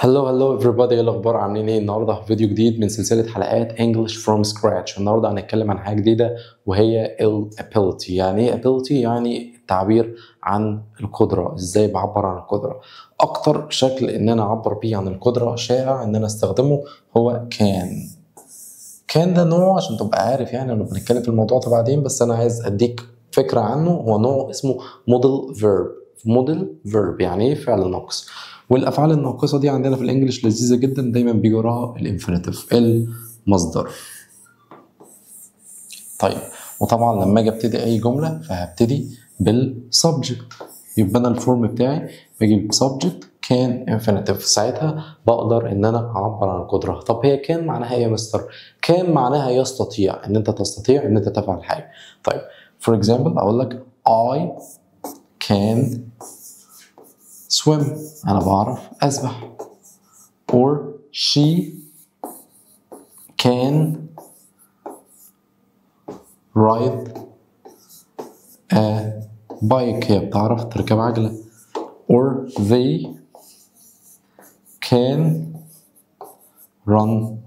Hello hello everybody، ايه الاخبار؟ عاملين ايه؟ النهارده في فيديو جديد من سلسلة حلقات English from scratch. النهارده هنتكلم عن حاجة جديدة وهي ال ability. يعني ايه ability؟ يعني التعبير عن القدره، ازاي بعبر عن القدرة. اكتر شكل ان انا اعبر بيه عن القدرة شائع ان انا استخدمه هو can. can ده نوع، عشان تبقى عارف يعني انا بنتكلم في الموضوع ده بعدين، بس انا عايز اديك فكرة عنه. هو نوع اسمه modal verb. modal verb يعني ايه؟ فعل ناقص. والافعال الناقصة دي عندنا في ال English لذيذة جدا، دايما بيجي وراها ال infinitive المصدر. طيب، وطبعا لما اجي ابتدي اي جملة فهبتدي بال subject، يبقى انا ال form بتاعي بجيب subject can infinitive، ساعتها بقدر ان انا اعبر عن القدرة. طب هي can معناها ايه يا مستر؟ can معناها يستطيع، ان انت تستطيع ان انت تفعل حاجة. طيب for example اقول لك I can swim، أنا بعرف أسبح. or she can ride a bike، هي بتعرف تركب عجلة. or they can run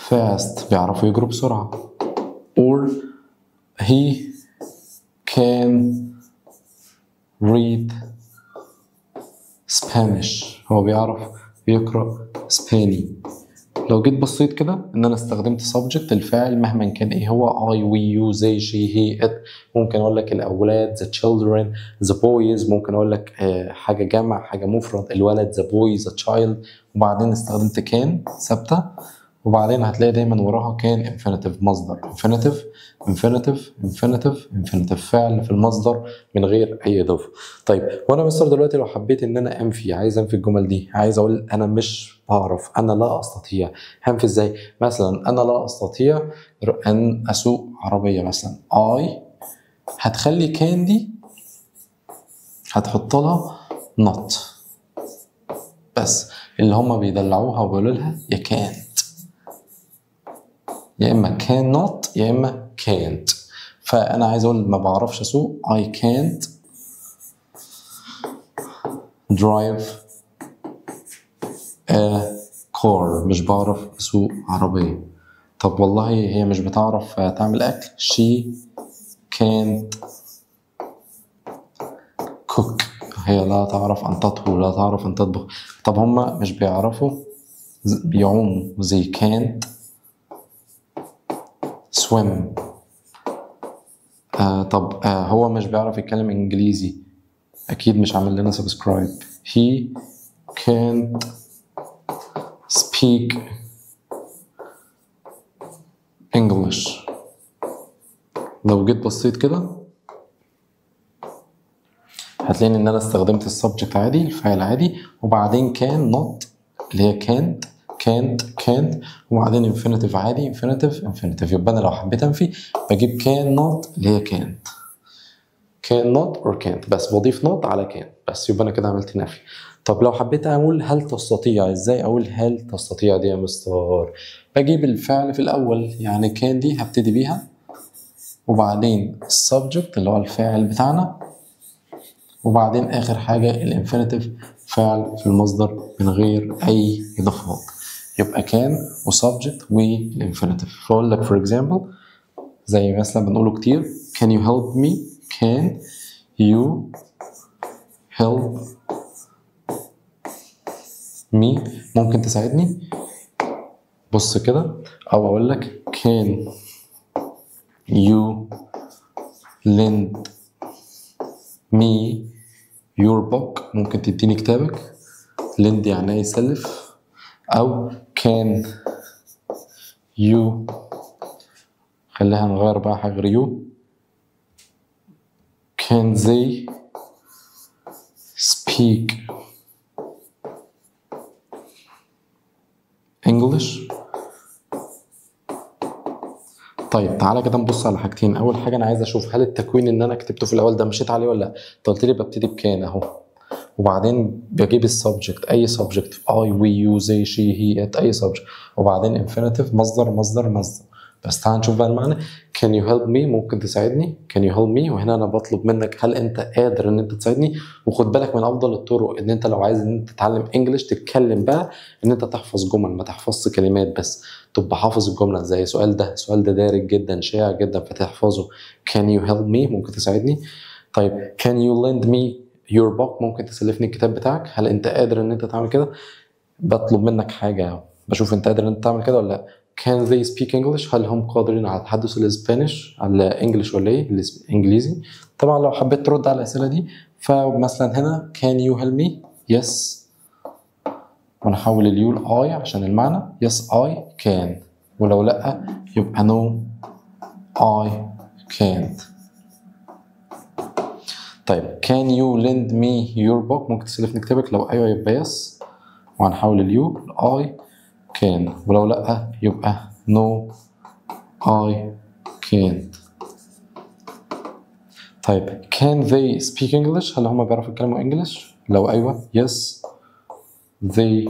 fast، بيعرفوا يجروا بسرعة. or he can read Spanish، هو بيعرف يقرأ اسباني. لو جيت بصيت كده ان انا استخدمت subject الفاعل مهما كان ايه هو، I we you they she he it. ممكن اقول لك الاولاد the children the boys، ممكن اقول لك حاجة جمع حاجة مفرد، الولد the boy the child. وبعدين استخدمت can ثابتة، وبعدين هتلاقي دايما وراها can infinitive مصدر، infinitive infinitive infinitive infinitive، فعل في المصدر من غير اي اضافه. طيب وانا مستر دلوقتي لو حبيت ان انا انفي، عايز انفي الجمل دي، عايز اقول انا مش بعرف، انا لا استطيع، هنفي ازاي؟ مثلا انا لا استطيع ان اسوق عربية مثلا، I هتخلي can دي هتحط لها not بس، اللي هم بيدلعوها وبيقولوا لها يا كانت، يا اما can not يا اما can't. فانا عايز اقول ما بعرفش اسوق، I can't drive a car، مش بعرف اسوق عربية. طب والله هي مش بتعرف تعمل اكل، she can't cook، هي لا تعرف ان تطهو، لا تعرف ان تطبخ. طب هما مش بيعرفوا بيعوموا، they can't swim. طب هو مش بيعرف يتكلم انجليزي، اكيد مش عامل لنا subscribe، he can't speak English. لو جيت بصيت كده هتلاقي ان انا استخدمت ال subject عادي، الفاعل عادي، وبعدين can not اللي هي can't can't can't، وبعدين infinitive عادي، infinitive infinitive. يبقى انا لو حبيت انفي بجيب can not اللي هي can't، can not or can't، بس بضيف not على can بس، يبقى انا كده عملت نفي. طب لو حبيت اقول هل تستطيع، ازاي اقول هل تستطيع دي يا مستر؟ بجيب الفعل في الاول، يعني can دي هبتدي بيها، وبعدين ال subject اللي هو الفاعل بتاعنا، وبعدين اخر حاجة ال infinitive فعل في المصدر من غير اي اضافات. يبقى can و subject وال infinitive. فاقول لك for example زي مثلا بنقوله كتير، can you help me، can you help me، ممكن تساعدني؟ بص كده. او اقول لك can you lend me your book، ممكن تديني كتابك، lend يعني يسلف. او can you، خليها نغير بقى حاجة غير you، can they speak English. طيب تعالى كده نبص على حاجتين. اول حاجة انا عايز اشوف هل التكوين اللي انا كتبته في الاول ده مشيت عليه ولا لا. انت قلت لي ببتدي ب can اهو، وبعدين بجيب ال subject، اي subject، I we you they she he it، اي subject، وبعدين infinitive مصدر مصدر مصدر. بس تعال نشوف بقى المعنى. can you help me، ممكن تساعدني. can you help me، وهنا انا بطلب منك هل انت قادر ان انت تساعدني. وخد بالك من افضل الطرق ان انت لو عايز ان انت تتعلم English تتكلم بقى، ان انت تحفظ جمل، ما تحفظش كلمات بس، تبقى حافظ الجملة. زي السؤال ده، السؤال ده دارج جدا شائع جدا فتحفظه. can you help me، ممكن تساعدني. طيب can you lend me your book، ممكن تسلفني الكتاب بتاعك. هل انت قادر ان انت تعمل كده؟ بطلب منك حاجة، بشوف انت قادر ان انت تعمل كده ولا لا. Can they speak English؟ هل هم قادرين على التحدث ال Spanish، على English ولا ايه؟ الانجليزي. طبعا لو حبيت ترد على الاسئلة دي، فمثلا هنا can you help me؟ Yes، ونحول ال you ل I عشان المعنى، yes I can. ولو لا يبقى no I can't. طيب can you lend me your book؟ ممكن تسلفني كتابك. لو ايوه يبقى yes، وهنحول ال you ل I can، ولو لأ يبقى no I can't. طيب can they speak English؟ هل هما بيعرفوا يتكلموا English؟ لو أيوة yes they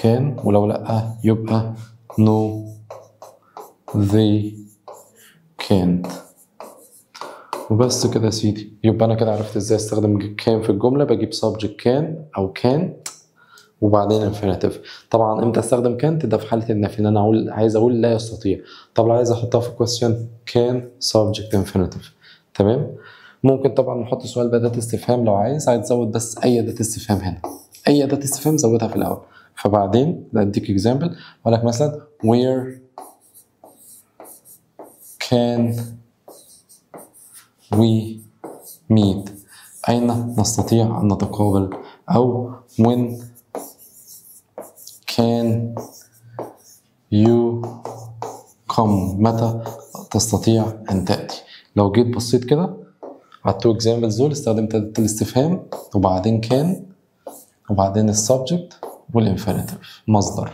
can، ولو لأ يبقى no they can't. وبس كده يا سيدي. يبقى أنا كده عرفت إزاي أستخدم can في الجملة. بجيب subject can أو can't وبعدين infinitive. طبعا امتى استخدم can't؟ ده في حاله النفي، ان انا اقول عايز اقول لا يستطيع. طب لو عايز احطها في question can subject infinitive. تمام. ممكن طبعا نحط سؤال بأداة استفهام لو عايز تزود بس اي أداة استفهام هنا، اي أداة استفهام زودها في الاول. فبعدين اديك example، اقول لك مثلا where can we meet، اين نستطيع ان نتقابل، او when can you come، متى تستطيع أن تأتي. لو جيت بصيت كده على ال two examples دول، استخدمت أداة الاستفهام وبعدين can وبعدين ال subject وال infinitive مصدر،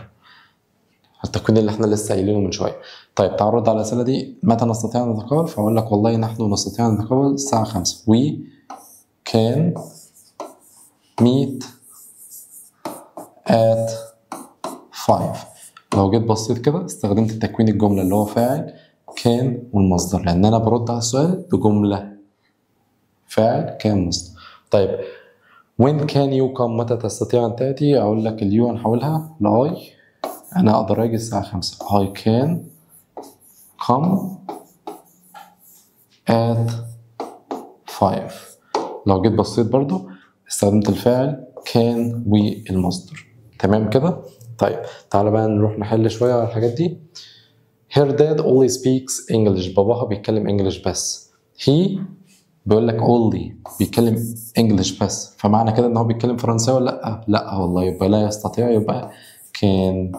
التكوين اللي احنا لسه قايلينه من شوية. طيب تعال نرد على الأسئلة دي. متى نستطيع أن نتقابل؟ فأقول لك والله نحن نستطيع أن نتقابل الساعة 5. we can meet at 5. لو جيت بصيت كده استخدمت تكوين الجملة اللي هو فاعل can والمصدر، لأن أنا برد على السؤال بجملة فاعل can مصدر. طيب when can you come، متى تستطيع أن تأتي؟ أقول لك ال you هنحولها ل I، أنا أقدر أجي الساعة 5. I can come at 5. لو جيت بصيت برضو استخدمت الفاعل can والمصدر. تمام كده؟ طيب تعالى بقى نروح نحل شوية على الحاجات دي. Her dad only speaks English، باباها بيتكلم English بس. He بيقول لك only بيتكلم English بس، فمعنى كده ان هو بيتكلم فرنساوي ولا لا؟ لا والله، يبقى لا يستطيع، يبقى can't.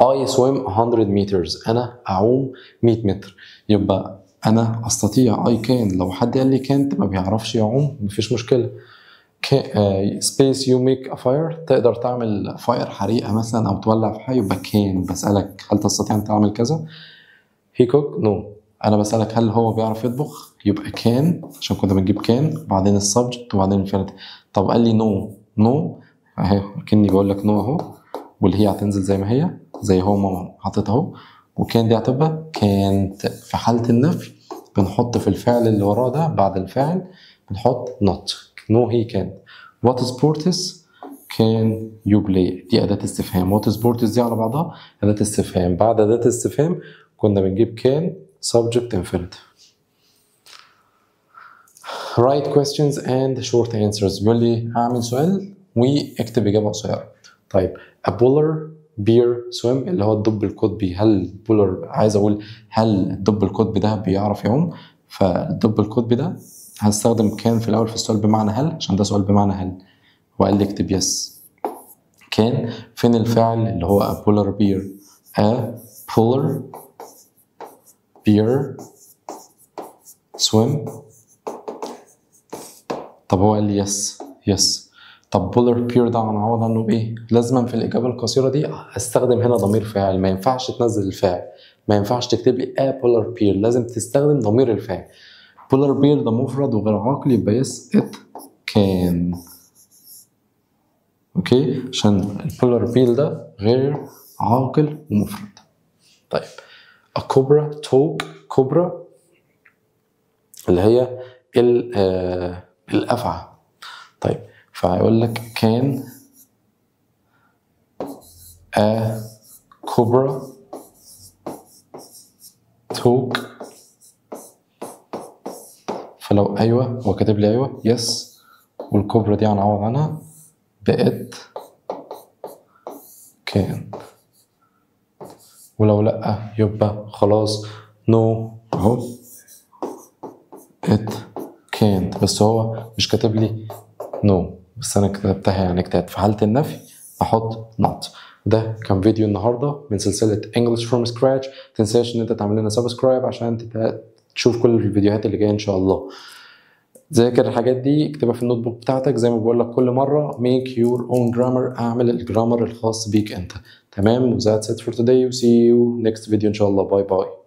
I swim 100 meters، انا اعوم 100 متر، يبقى انا استطيع I can. لو حد قال لي can't ما بيعرفش يعوم مفيش مشكلة. space you make a fire، تقدر تعمل fire حريقة مثلا أو تولع في حاجة، يبقى can. بسألك هل تستطيع أن تعمل كذا؟ he cook no، أنا بسألك هل هو بيعرف يطبخ؟ يبقى can، عشان كنا بنجيب can وبعدين ال subject وبعدين ال infinitive. طب قال لي no، no أهي كأني بقول لك no أهو، واللي هي هتنزل زي ما هي، زي هو ما حاططها أهو، و can دي هتبقى كانت. في حالة النفي بنحط في الفعل اللي وراه ده بعد الفاعل بنحط not. No he can't. What sports can you play؟ دي أداة استفهام. What sports دي على بعضها أداة استفهام. بعد أداة استفهام كنا بنجيب can subject infinitive. Write questions and short answers. بيقول لي هعمل سؤال واكتب إجابة قصيرة. طيب a polar bear swim اللي هو الدب القطبي، هل polar، عايز أقول هل الدب القطبي ده بيعرف يعوم؟ فالدب القطبي ده هستخدم can في الأول في السؤال بمعنى هل، عشان ده سؤال بمعنى هل، وقال لي اكتب yes can. فين الفعل اللي هو a polar bear؟ a polar bear swim. طب هو قال لي yes yes. طب polar bear ده هنعوض عنه بايه؟ لازما في الإجابة القصيرة دي استخدم هنا ضمير فاعل، ما ينفعش تنزل الفاعل، ما ينفعش تكتب لي a polar bear، لازم تستخدم ضمير الفاعل. polar bear ده مفرد وغير عاقل، يبقى yes it can. okay، عشان ال polar bear ده غير عاقل ومفرد. طيب a cobra talk، cobra اللي هي الأفعى. طيب فهيقول لك can a cobra talk، فلو ايوه هو كاتب لي ايوه yes، وال cobra دي هنعوض عنها ب it can، ولو لأ يبقى خلاص no اهو it can't، بس هو مش كاتب لي no، بس انا كتبتها يعني اجتهاد. في حالة النفي احط not. ده كان فيديو النهارده من سلسلة English from Scratch. متنساش ان انت تعمل لنا subscribe عشان تشوف كل الفيديوهات اللي جاية ان شاء الله. ذاكر الحاجات دي، اكتبها في ال notebook بتاعتك زي ما بقول لك كل مرة، make your own grammar، اعمل ال grammar الخاص بيك انت. تمام، و that's it for today و see you next video ان شاء الله. bye bye.